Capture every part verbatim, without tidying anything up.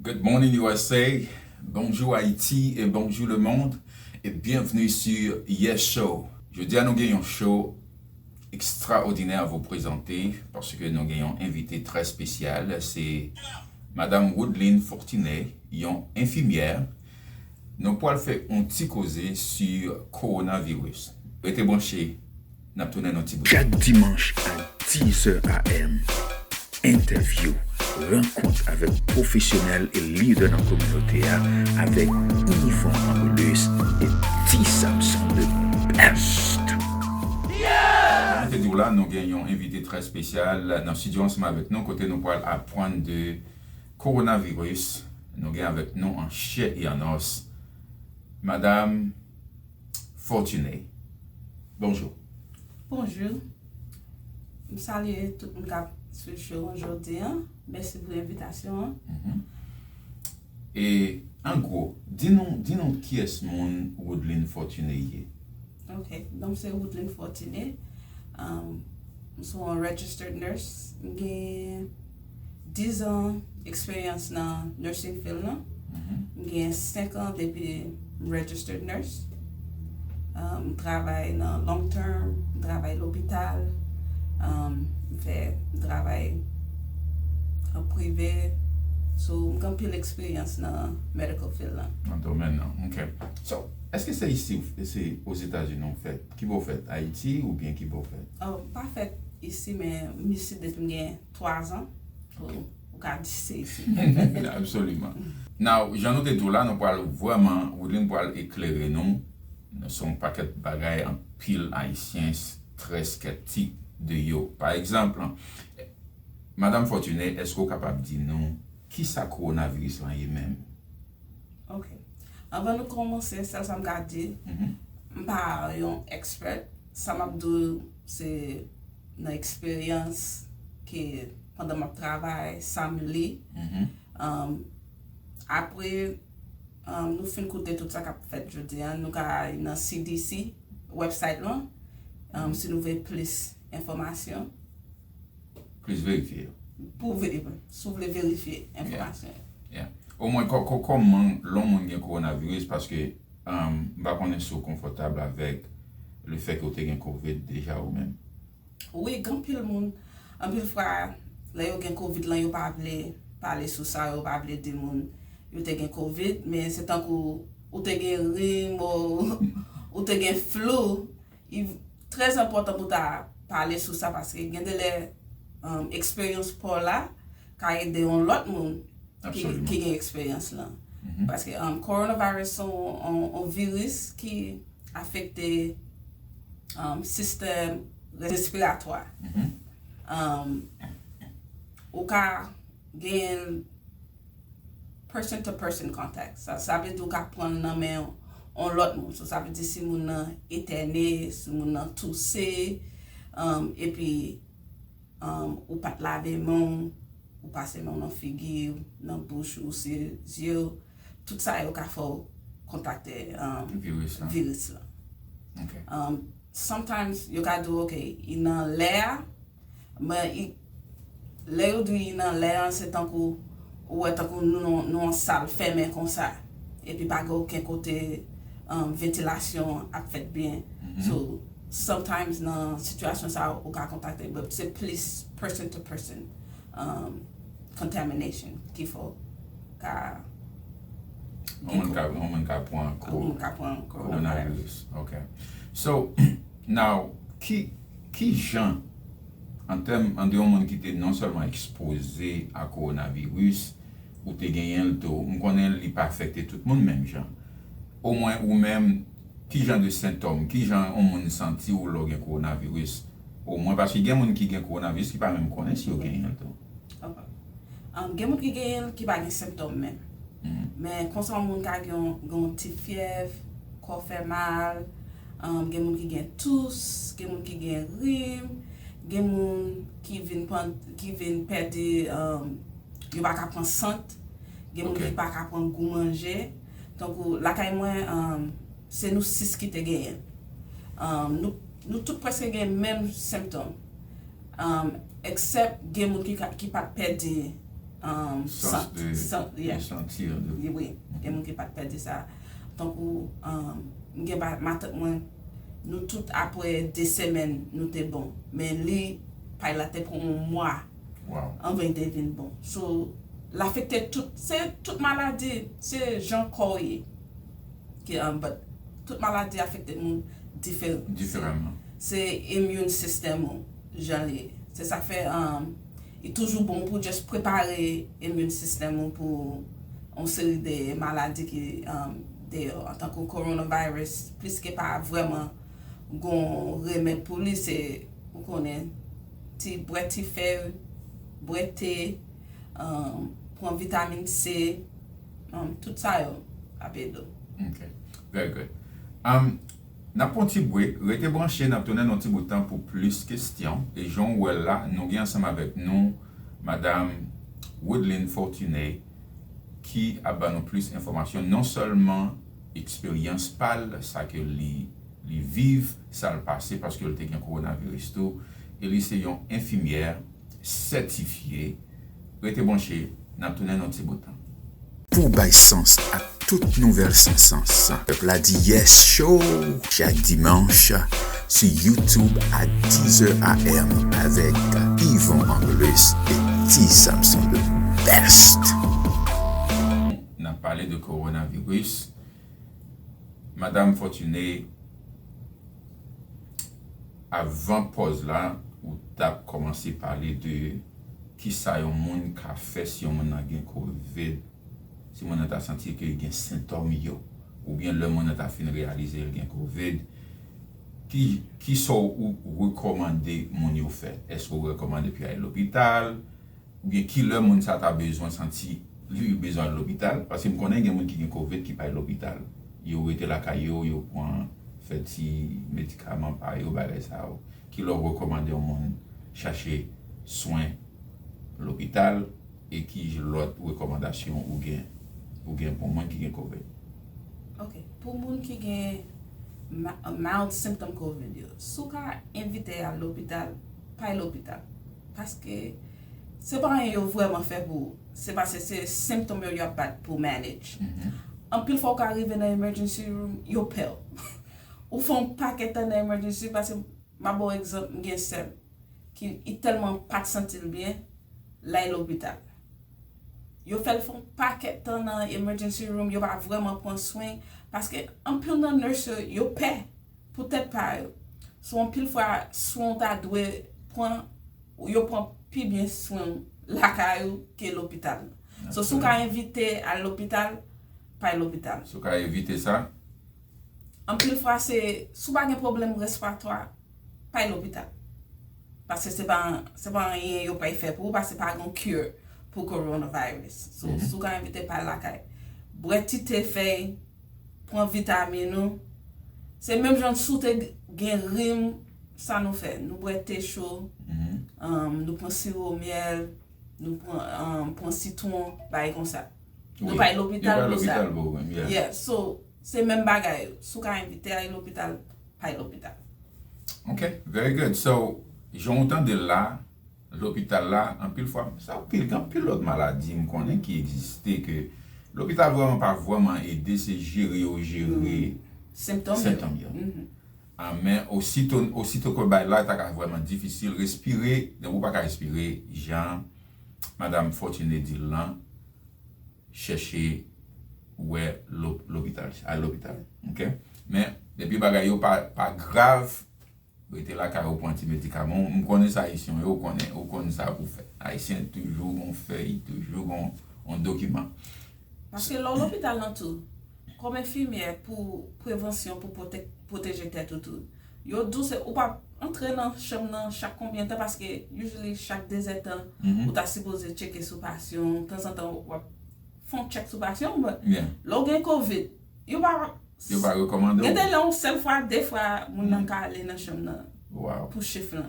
Good morning U S A, bonjour Haïti et bonjour le monde et bienvenue sur Yes Show. Jodi a nou gen yon show extraordinaire à vous présenter parce que nou gen yon invité très spécial, c'est Madame Woodline Fortuné, yon enfimyè. Nou pral fè yon ti koze sou coronavirus. Rete branche, n ap tounen nan ti bout. Chak dimanch a dis è a m, entèvyou, rankont avèk pwofesyonèl e lidè nan kominote a avèk Yvon Angelus e T Samson the best. Jan te di w la, nou gen yon envite trè espesyal nan estidyo ansanm avèk nou, kote nou pral aprann de kowonaviris. Nou gen avèk nou an chè e an os, Madam Fortuné. Bonjou. Bonjou. M salye tout moun k ap swiv show an jodi a. Mèsi pou envitasyon an. Mhm. E, an gwo, di nou, di nou kiyès moun Woodline Fortuné ye? Ok, donk se Woodline Fortuné. Um, m se yon registered nurse. M gen diz an eksperyans nan nursing field lan. Mhm. M gen senk an depi m registered nurse. Um, m travay nan long term, m travay lopital, um, m fè, m travay an prive. So, m gen anpil eksperyans nan medical field lan. Nan domèn nan, ok. So, èske se isi, se Ozetazini ou fèt? Kibò w fèt? Ayiti oubyen kibò w fèt? Oh, m pa fèt isi, men m isi depi m gen twa zan. So, ok, ou ka di se isi. Absoliman. Now, jan nou te di w la, nou pral vrèman, Woodline pral eklere nou sou yon pakèt bagay anpil Ayisyen s-, trè skeptik de yo. Pa egzanp, Madam Fortuné, èske w kapab di nou kisa kowonaviris lan ye menm? Ok. Anvan nou kòmanse, sèl sa m ka di, mhm, m pa yon expert. Sa m ap di w, se nan eksperyans ke pandan m ap travay, sa m li. Mhm. Um, apre, um, nou fin koute tout sa k ap fèt jodi a, nou ka al nan C D C website lan, um, si nou vle plis enfòmasyon. Plis verifye. Pou ve-, si w vle verifye enfòmasyon yo. Yeah. Omwen, kò-, kò-, kòman lè yon moun gen kowonaviris, paske, um, m pa konnen si w konfòtab avèk le fè ke w te gen covid deja ou menm. Wi, gen anpil moun, anpil fwa, lè yo gen covid lan, yo pa vle pale sou sa, yo pa vle di moun yo te gen covid, men se tankou ou te gen rim, ou, ou te gen flou, li trè enpòtan pou ta pale sou sa, paske gen de lè, um, eksperyans pa w la ka ede yon lòt moun ki, absoliman, ki gen eksperyans lan. Mhm. Paske, um, coronavirus se yon, yon, yon viris ki afekte, um, sistèm respiratwa. Mhm. Um, ou ka gen person to person contact. Sa, sa vle di ou ka pran l nan men yon, yon lòt moun. So, sa vle di si moun nan etène, si moun nan touse, um, epi, um, ou pa t lave men w, ou pase men w nan figi w, nan bouch ou, se zye w, tout sa yo ka fè w kontakte, um, viris lan. Viris lan. Ok. Um, sometimes, yo ka di w, ok, li nan lè a, men li, lè yo di li nan lè a, se tankou, ou wè tankou nou, nou, nou yon sal fèmen konsa, epi pa gen okenn kote, um, ventilasyon ap fèt byen. Mhm. So, sometimes nan sitiyasyon sa, ou ka kontakte, but se plis person to person, um, contamination ki fè w ka, yon moun ka, yon moun ka pran ko-, yon moun ka pran kowonaviris. Ok. So, now, ki, ki jan, an tèm, an de yon moun ki te non sèlman ekspoze a kowonaviris, ou te genyen l tou, m konnen li pa afekte tout moun menm jan. Omwen ou menm, ki jan de sentòm, ki jan yon moun santi w lè w gen kowonaviris? Omwen, paske gen moun ki gen kowonaviris ki pa menm konnen si yo genyen l tou. Ok. Um, gen moun ki genyen l ki pa gen sentòm menm. Mhm. Men konsa yon moun ka gen yon, gen yon ti fyèv, kò fè mal, um, gen moun ki gen tous, gen moun ki gen rim, gen moun ki vin pran, ki vin pèdi, um, yo pa ka pran sant, gen moun, ok, ki pa ka pran gou manje. Tankou lakay mwen, um, se nou sis ki te genyen. Um, nou, nou tout prèske gen menm sentòm. Um, except gen moun ki ka, ki pa t pèdi um, Sans sant, de- sant, yeah. Santi an de Wi, wi. Gen moun ki pa t pèdi sa. Tankou, um, m gen ba- matant mwen, nou tout apre de semèn, nou te bon. Men li, pay la te pran yon mwa Wow. anvan li te vin bon. So, l afekte tout, se tout maladi, se jan kò w ye. Ki, um, but tout maladi afekte moun diferan. Diferaman. Se immune system ou, jan li ye. Se sa fè, um, li toujou bon pou just prepare immune system ou pou yon seri de maladi ki, um, deyò. Antanke coronavirus, pliske pa vrèman gon remèd pou li, se, ou konnen, ti bwè ti fèy, bwè te, um, pran vitamin C, um, tout sa yo ap ede w. Ok. Very good. Um, n ap pran ti break. Rete branche, n ap tounen nan ti bout tan pou plis kesyon. E jan w wè l la, nou gen ansanm avèk nou Madanm Woodline Fortuné, ki ap ban nou plis enfòmasyon, non sèlman eksperyans pa l, sa ke li, li viv, sa l pase paske l te gen kowonaviris tou, e li se yon enfimyè sètifye. Rete branche, n ap tounen nan ti bout tan. Pou bay sans ak tout nouvèl san sans, Pèp la di Yes Show, chak dimanch sou YouTube à dix heures A M avec Yvon Angelus et T Samson, the best. N ap pale de kowonaviris. Madanm Fortuné, avan pòz la, ou t ap kòmanse pale de kisa yon moun ka fè si yon moun nan gen kovid, si moun nan ta santi ke li gen sentòm yo, oubyen lè moun nan ta fin reyalize l gen kovid, ki, kisa w ou rekòmande moun yo fè? Èske w rekòmande pou y al lopital? Oubyen ki lè moun sa ta bezwen santi li bezwen al lopital? Paske m konnen gen moun ki gen kovid ki pa al lopital. Yo rete lakay yo, yo pran, fè ti medikaman pa yo, bagay sa yo. Ki lè w rekòmande yon moun chache swen lopital e ki lòt rekòmandasyon ou gen, ou gen pou moun ki gen kovid? Ok. Pou moun ki gen ma- mild symptom kovid yo, si w ka evite al lopital, pa al lopital. Paske se pa anyen yo vrèman fè pou ou. Se paske se symptom yo y ap bat pou manage. Anpil fwa w ka rive nan emergency room, yo pè w. Ou fè yon pakèt tan nan emergency, paske m ap ba w egzanp, m gen sè m ki li tèlman pa t santi l byen, l al lopital. Yo fè l fè yon pakèt tan nan emergency room, yo pa vrèman pran swen, paske anpil nan nurse yo, yo pè pou tèt pa yo. So anpil fwa, swen w ta dwe pran, yo pran pi byen swen w lakay ou ke lopital. So si w ka evite al lopital, pa al lopital. Si w ka evite sa? Anpil fwa se, si w pa gen pwoblèm respiratwa, pa al lopital. Paske se pa, se pa anyen yo pral fè pou ou, paske pa gen cure pou coronavirus. So, si w ka evite pa al lakay. Bwè ti te fèy, pran vitamin ou. Se menm jan si w te gen rim, sa nou fè? Nou bwè te cho, um, nou pran siwo myèl, nou pran, um, pran sitwon, bagay konsa. Nou pa al lopital pou sa. Yeah, so, se menm bagay. Si w ka evite al lopital, pa al lopital. Ok, very good. So, jan w tande l la, lopital la, anpil fwa, sa anpil, gen anpil lòt maladi m konnen ki egziste ke lopital vrèman pa vrèman ede, se jere yo jere Senptòm yo. Ah, men osito, osito ke bagay la ta ka vrèman difisil, respire, depi w pa ka respire, jan Madanm Fortuné di l lan, chèche wè lo- lopital, al lopital. Ok? Men, depi bagay yo pa, pa grav, rete lakay ou, pran ti medikaman w. M konnen sa Ayisyen yo, ou konnen, ou konn sa pou fè. Ayisyen toujou gon fèy, toujou gon yon dokiman. Paske lè w lopital lan tou, kòm enfimyè pou prevansyon, pou pwote- pwoteje tèt ou tou, yo di w se, ou p ap antre nan chanm nan chak konbyen tan, paske usually chak dezèdtan, ou ta sipoze tcheke sou pasyan w, tanzantan w ap fè yon tchèk sou pasyan w, but lè w gen kovid, yo pa, yo pa rekòmande w. Gen de lè yon sèl fwa, de fwa, moun nan ka ale nan chanm nan pou chif lan.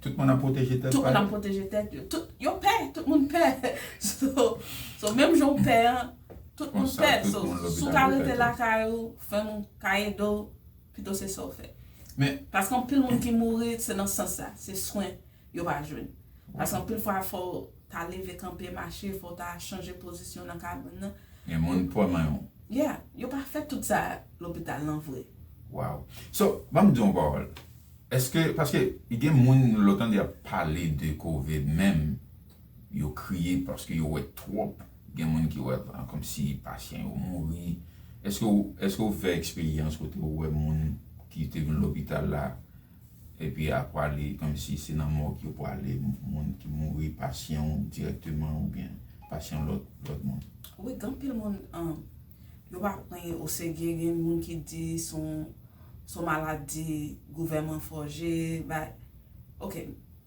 Tout moun ap pwoteje tèt pa yo. Tout moun ap pwoteje tèt yo. Tout, yo pè, tout moun pè. So, so menm jan w pè an, tout moun pè. So, si w ka rete lakay ou, fanmi w ka ede w, pito se sa w fè. Paske anpil moun ki mouri, se nan sans sa, se swen yo pa jwenn. Paske anpil fwa fò w ta leve kanpe mache, fò w ta chanje pozisyon nan kabann nan. Gen moun pran men w. Yeah, yo pa fè tout sa lopital lan vre. Wow. So, ban m di yon pawòl. Èske, paske gen moun lè w tande y ap pale de covid menm, yo kriye paske yo wè twòp. Gen moun ki wè kòmsi pasyan yo mouri. Èske w, èske w fè eksperyans kote w wè moun ki te vin lopital la epi a pwale kòmsi se nan mòg yo pwale, moun ki mouri, pasyan w dirèkteman oubyen pasyan lòt, lòt moun? Wi, gen anpil moun, um, yo pa pran o serye, gen moun ki di se yon, se yon maladi gouvènman fòje, ba, ok,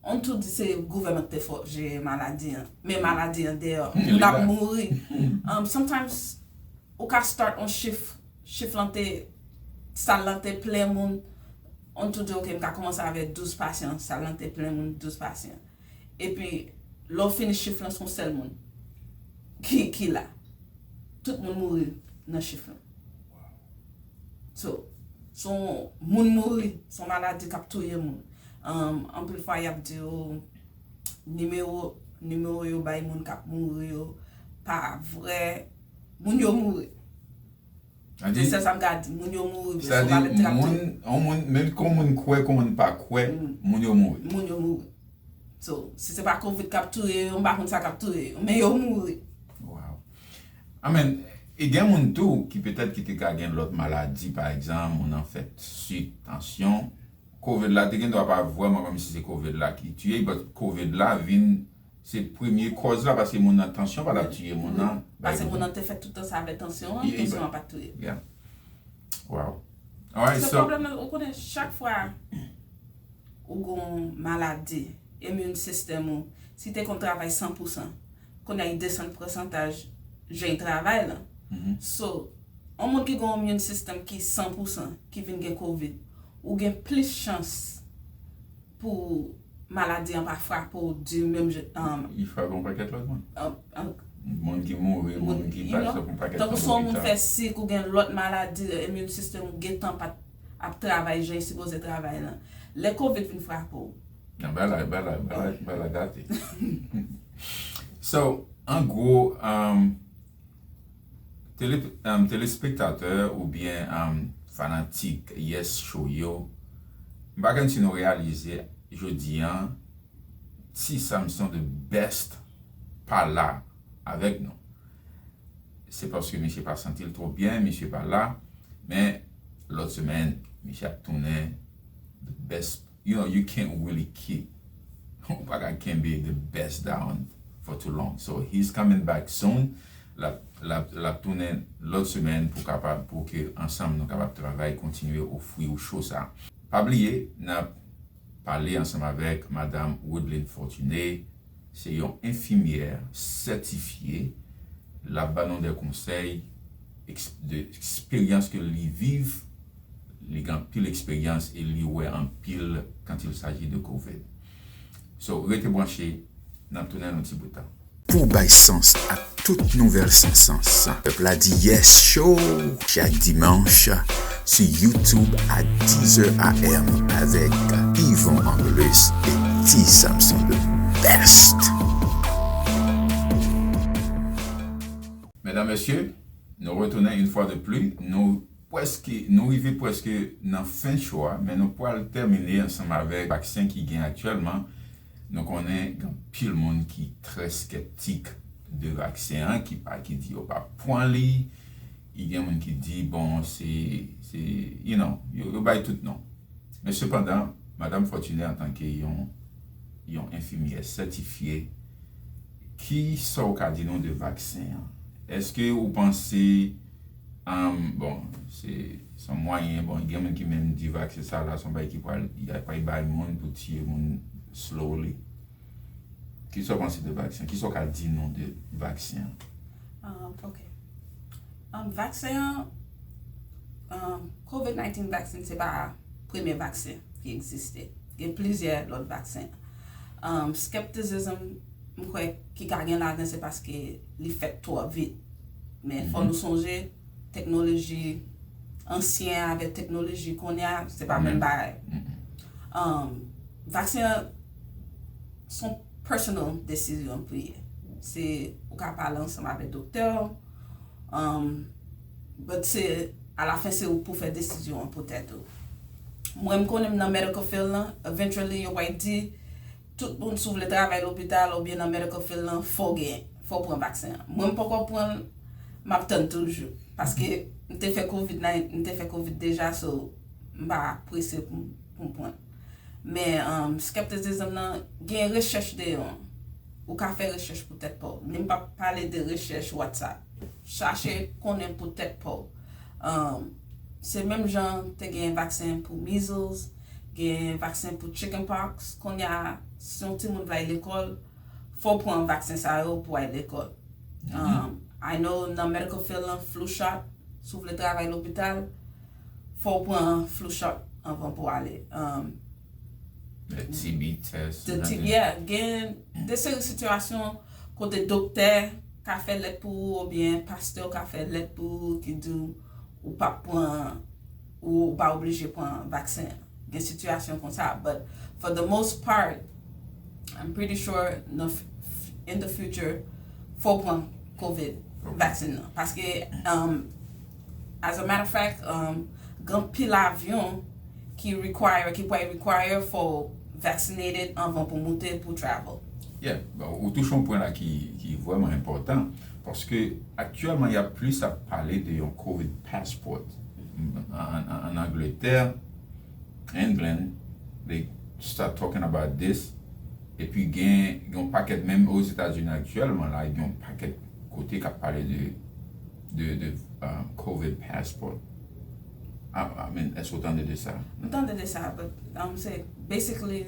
on tou di se gouvènman ki te fòje maladi an, men maladi an deyò, moun ap mouri. Um, sometimes, ou ka start on chif, chif lan te, sal lan te plen moun, on tou di, ok, m ka kòmanse avèk douz pasyan, sal lan te plen moun, douz pasyan. Epi, lè w fini chif lan, se yon sèl moun ki, ki la. Tout moun mouri nan chif lan. So, se yon moun mouri, se yon maladi k ap touye moun. Um, anpil fwa, y ap di w nimewo, nimewo yo bay moun k ap mouri yo pa vrè. Moun yo mouri. Se sèl sa m ka di, moun yo mouri vre, se yon maladi k ap touye. Moun, yon moun, menm kon moun kwè, kon moun pa kwè, moun yo mouri. Moun yo mouri. So, si se pa covid k ap touye yo, m pa konn sa k ap touye yo, men yo mouri. Wow. Amen. E gen moun tou ki petèt ki te ka gen lòt maladi, pa egzanp, moun an fèt sik, tansyon. Covid la te gen dwa pa vrèman kòmsi se covid la ki tiye, but covid la vin se premye kòz la, paske moun nan tansyon pa t ap tiye moun nan. Paske moun nan te fè tout tan sa avèk tansyon an, tansyon an pa t touye. Wow. Alright, so. Pwoblèm nan, ou konnen, chak fwa ou gon maladi, immune system ou, si te konn travay san pou san, kounye a li desann pousantaj jan li travay lan. So, yon moun ki gon immune system ki san pou san, ki vin gen covid, ou gen plis chans pou maladi an pa frape w di menm jan. Li frape yon pakèt lòt moun. Moun ki mouri, moun ki pase yon pakèt tan lopital. Tankou si yon moun fè sik ou gen lòt maladi, immune system ou gentan pa t ap travay jan li sipoze travay lan. Lè covid vin frape w. Nan bagay la, bagay la, bagay la, bagay la gate. So, an gwo, um, tele, um, telespektatè oubyen, um, fanatik Yes Show yo, m pa konn si nou reyalize jodi an, Ti Samson the best pa la avèk nou. Se paske misye pa santi l twò byen, misye pa la. Men, lòt semèn, misye ap tounen the best. You know, you can't really keep. Ou pa ka kenbe the best down for too long. So, he's coming back soon. L ap, l ap, l ap tounen lòt semèn pou kapab, pou ke ansanm nou kapab travay, kontinye ofri w show sa. Pa bliye, n ap pale ansanm avèk Madanm Woodline Fortuné, se yon enfimyè sètifye. L ap ba nou de konsèy, eks-, de eksperyans ke li viv. Li gen anpil eksperyans e li wè anpil quand il s'agit de covid. So, rete branche, n ap tounen nan yon ti bout tan. Pou bay sans ak tout nouvèl san sans, pèp la di Yes Show chak dimanch sou YouTube a dix heures A M avèk Yvon Angelus e Ti Samson the best. Medam, mesye, nou retounen yon fwa de pli. Nou prèske, nou rive prèske nan fen show a, men nou pral tèmine ansanm avèk vaksen ki gen aktyèlman. Nou konnen gen anpil moun ki trè skeptik de vaksen an, ki pa, ki di yo p ap pran li. E gen moun ki di, bon, se, se, you know, yo, yo bay tout non. Men sepandan, Madanm Fortuné, antanke yon, yon enfimyè sètifye, ki sa w ka di nou de vaksen an? Èske ou panse, um, bon, se, se yon mwayen, bon, gen moun ki menm di vaksen sa la, se yon bagay ki pral, y a, pral bay moun pou tiye moun slowly. Ki sa w panse de vaksen? Ki sa w ka di nou de vaksen an? Um, ok. Um, vaksen an, um, covid nineteen vaksen se pa premye vaksen ki egziste. Gen plizyè lòt vaksen. Um, skeptisizm, m kwè, ki ka gen ladan se paske li fèt twò vit. Men fò nou sonje, teknoloji ansyen avèk teknoloji kounye a, se pa menm bagay. Um, vaksen an, se yon personal desizyon pou ye. Se, ou ka pale ansanm avèk doktè w, um, but se, alafen se ou pou fè desizyon an pou tèt ou. Mwen, m konnen m nan medical field lan, eventually yo pral di, tout moun, si w vle travay lopital oubyen nan medical field lan, fò w gen, fò w pran vaksen an. Mwen, m poko pran l, m ap tann toujou. Paske m te fè covid, m te fè covid deja, so m pa prese pou, pou m pran l. Men, um, skeptisizm nan, gen rechèch deyò. Ou ka fè rechèch pou tèt pa w. Men m p ap pale de rechèch WhatsApp. Chache konnen pou tèt pa w. Um, se menm jan te gen vaksen pou measles, gen vaksen pou chickenpox. Kounye a, si yon timoun vle al lekòl, fò w pran vaksen sa yo pou w al lekòl. Um, I know nan medical field lan, flu shot, si w vle travay lopital, fò w pran flu shot anvan pou w ale. Um, The T B test. The T B, yeah, gen de seri sitiyasyon kote doktè ka fè lèt pou ou oubyen pastè ka fè lèt pou ou ki di w ou p ap pran, ou pa oblije pran vaksen an. Gen sitiyasyon konsa, but for the most part, I'm pretty sure in the, in the future, fò w pran covid vaksen nan. Paske, um, as a matter of fact, um, gen pil avyon ki require, ki pral require fò w vaccinated anvan pou moute pou travel. Yeah, bon, ou touche yon pwen la ki, ki vrèman enpòtan, paske aktyèlman y ap plis ap pale de yon covid passport. An, an, an Angletè, England, they start talking about this. Epi gen, gen yon pakèt, menm Ozetazini aktyèlman la, gen yon pakèt kote k ap pale de, de, de um, covid passport. I, I mean, èske w tande de sa? M tande de sa, but um, se basically,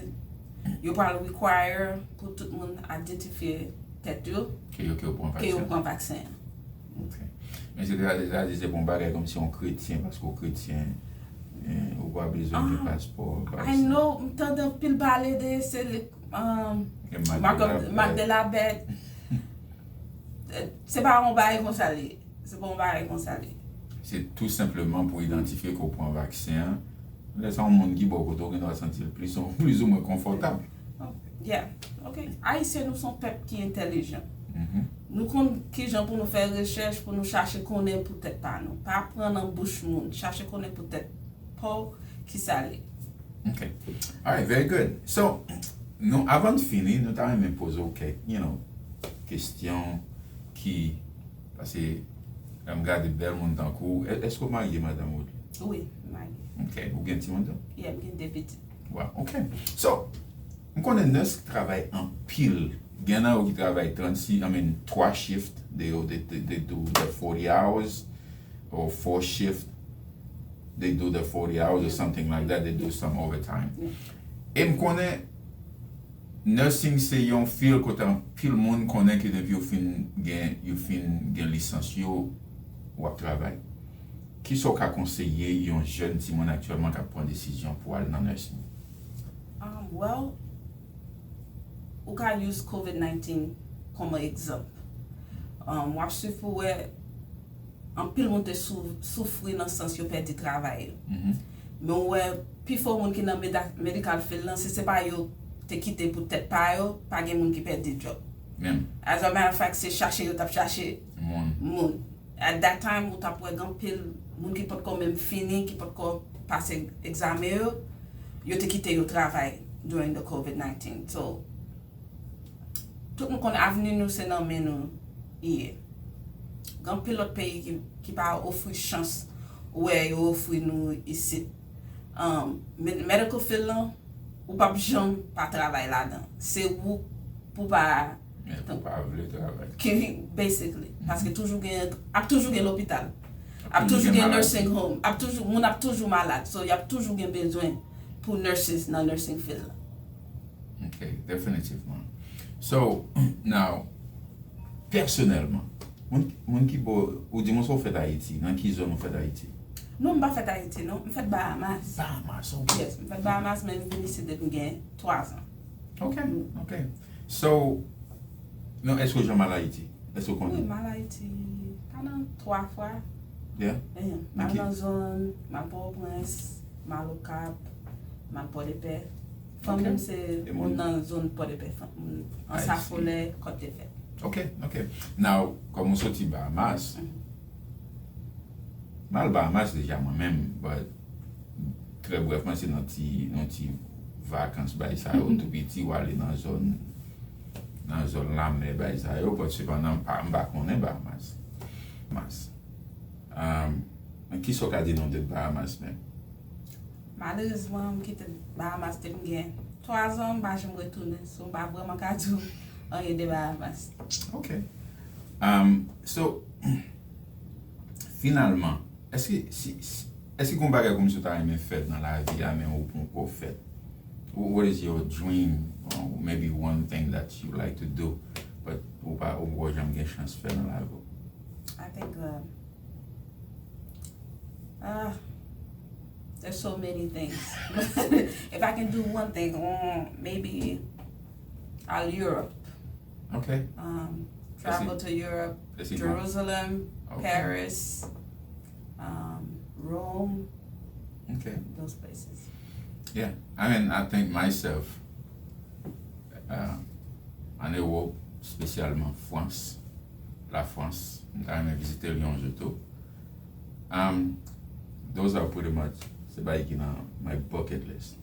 yo pral require pou tout moun idantifye tèt yo Ke yo, ke yo pran ke yo vaksen. Pran vaksen an. Ok. Men se ta, ta di se pa yon bagay kòmsi yon kretyen, paske w kretyen, eh, ou pa bezwen gen paspò. I know, m tande anpil pale de se le, um, Gen Marc Marc de la Bête. Marc de la Bête. Eh, se pa yon bagay konsa li ye. Se pa yon bagay konsa li ye. Se tou senpleman pou idantifye ke w pran vaksen an. Lè sa yon moun ki bò kote w gen dwa santi l plis, plizoumwen konfòtab. Yeah, ok. Ayisyen, nou se yon pèp ki entèlijan. Mhm. Nou konn kijan pou nou fè rechèch, pou nou chache konnen pou tèt pa nou. Pa pran nan bouch moun. Chache konnen pou tèt pa w ki sa l ye. Ok. Alright, very good. So, nou, avan n fini, nou ta renmen poze w kèk, you know, kesyon ki, paske, lè m gade bèl moun tankou w, è-, èske w marye, madanm Woodley? Wi, m marye. Ok. Ou gen timoun tou? Yeah, m gen de pitit. Wow, ok. So, m konnen nurse travay anpil. Gen nan yo ki travay trannsis, I mean, twa shift, they, they, they, they do the forty hours, or four shift, they do the forty hours or something like that, they do some overtime. Yeah. E m konnen nursing se yon field kote anpil moun konnen ke depi yo fin gen, yo fin gen lisans yo, w ap travay. Kisa w ka konseye yon jèn timoun aktyèlman k ap pran desizyon pou al nan nursing? Um, well, ou ka use covid nineteen kòm egzanp. Um, w ap swiv pou wè anpil moun te sou, soufri nan sans yo pèdi travay yo. Mhm. Men ou wè, pifò moun ki nan meda- medical field lan, si se pa yo te kite pou tèt pa yo, pa gen moun ki pèdi djòb. Menm. As a matter of fact, se chache yo t ap chache Moun. moun. At that time, ou t ap wè gen anpil moun ki potko menm fini, ki potko pase egzamen yo, yo te kite yo travay during the covid nineteen. So, tout moun konn avni nou se nan men nou li ye. Gen anpil lòt peyi ki, ki pa ofri chans wè yo ofri nou isit. Um, med- medical field lan, ou p ap janm pa travay ladan. Se ou pou pa Men pou pa vle travay. Ki, basically. Paske toujou gen, ap toujou gen lopital. Ap toujou gen nursing home. Ap toujou, moun ap toujou malad. So, y ap toujou gen bezwen pou nurses nan nursing field la. Ok, definitivman. So, now, pèsonèlman, moun, moun ki bò, ou di mwen sa w fèt Ayiti, nan ki zòn ou fèt Ayiti? Non, m pa fèt Ayiti, non. M fèt Bahamas. Bahamas, ok. Yes, m fèt Bahamas, men m vin isit depi m gen twa zan. Ok, ok. So, non, èske w janm al Ayiti? Èske w Wi, konnen? M al Ayiti pandan twa fwa. Yeah? Eh, m al nan zòn, m al Pòtoprens, m al Okap, m al Pòdepè. Fanmi m se moun nan zòn Pòdepè, moun Anse à Follets, Kòt Defèt. Ok, ok. Now, kòm ou soti Bahamas, m al Bahamas deja mwen menm, but trè brèfman, se nan ti, nan ti vakans bay sa yo, tou piti, w ale nan zòn, nan zòn lamè bay sa yo, but sepandan, m pa, m pa konnen Bahamas. Bahamas. Um, kisa w ka di nou de Bahamas menm? Malerezman, m kite Bahamas depi m gen twa zan, m pa janm retounen. So, m pa vrèman ka di w anyen de Bahamas. Ok. Um, so, finalman, èske, si, si, èske gen yon bagay kòmsi w ta renmen fè nan lavi a, men ou poko fè? Wh-, what is your dream? Or maybe one thing that you like to do, but ou pa, ou poko janm gen chans fè nan lavi w? I think, uh, uh, there's so many things. If I can do one thing, um, maybe I'll Europe. Okay. Um, travel to Europe, Esi Jerusalem, Okay. Paris, um, Rome, Okay. Those places. Yeah, I mean, I think myself, uh, an Ewòp, espesyalman Frans, Lafrans, m ta renmen vizite l yon jou tou. Um, those are pretty much se bagay ki nan my bucket list.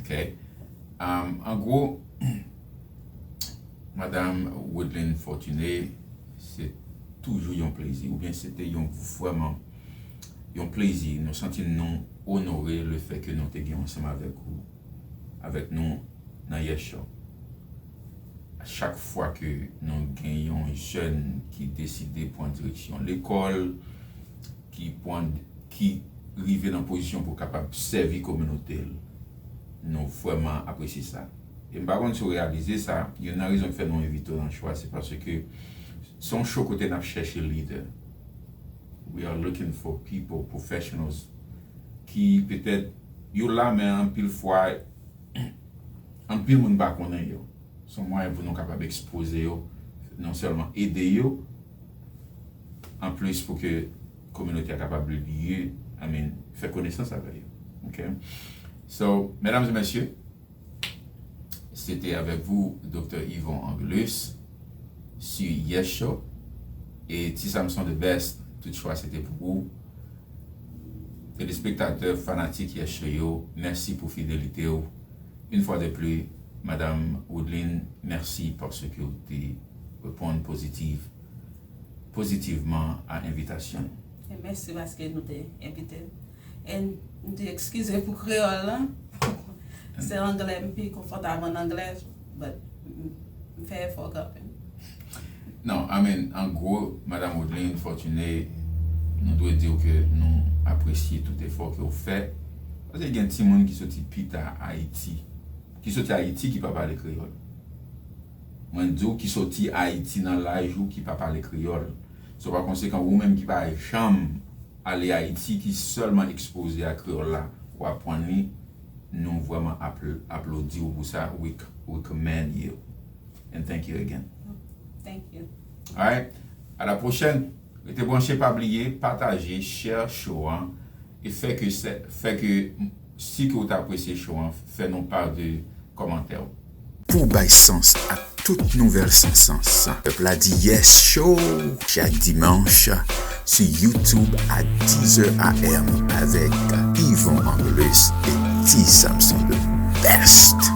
Ok. Um, an gwo, Madam Woodline Fortuné, se toujou yon plezi, oubyen se te yon vrèman yon plezi. Nou santi nou onore le fè ke nou te gen ansanm avèk ou, avèk nou nan Yes Show. Chak fwa ke nou gen yon jèn ki deside pran direksyon lekòl, ki pran, ki rive nan pozisyon pou kapab sèvi kominote l, nou vrèman apresye sa. E m pa konn si w reyalize sa, youn nan rezon ki fè nou envite w nan show a, se paske se yon show kote n ap chèche lidè. We are looking for people, professionals, ki petèt yo la, men anpil fwa, anpil moun pa konnen yo. Se yon mwayen pou nou kapab ekspoze yo, non sèlman ede yo, anplis pou ke kominote a kapab lye, I mean, fè konesans avè yo. Ok? So, mesdames et messieurs, se te avèk vous, Doktè Yvon Angelus, sur Yes Show. E Ti Samson the best, tout chwa se te pou ou. Telespektatè, fanatik Yes Show yo, mèsi pou fidelite w. Une fois de plus, Madam Woodline, mèsi paske w te reponn pozitiv, pozitivman a envitasyon. E mèsi paske nou te envite m. E m di eskize pou kreyòl lan. Se anglè, m pi konfòtab an anglè, but m, m fè efò kanmenm. Non, I mean, an gwo, Madam Woodline Fortuné, nou dwe di w ke nou apresye tout efò ke w fè. Paske gen timoun ki soti pita Ayiti, ki soti Ayiti ki pa pale kreyòl. Mwen di w ki soti Ayiti nan laj ou ki pa pale kreyòl. So, pa konsekan, ou menm ki pa janm ale Ayiti, ki sèlman ekspoze a kreyòl la, w aprann li, nou vrèman apl-, aplodi w pou sa. We c-, we commend you. And thank you again. Thank you. Alright? À la prochaine. Rete branche, pa bliye, pataje, share show an, e fè ke se, fè ke, si ke w ta apresye show an, fè nou pa de kòmantè w. Pou bay sans ak tout nouvèl sansans, pèp la di Yes Show chak dimanch sou YouTube à dix heures A M avèk Yvon Angelus et Ti Samson the best.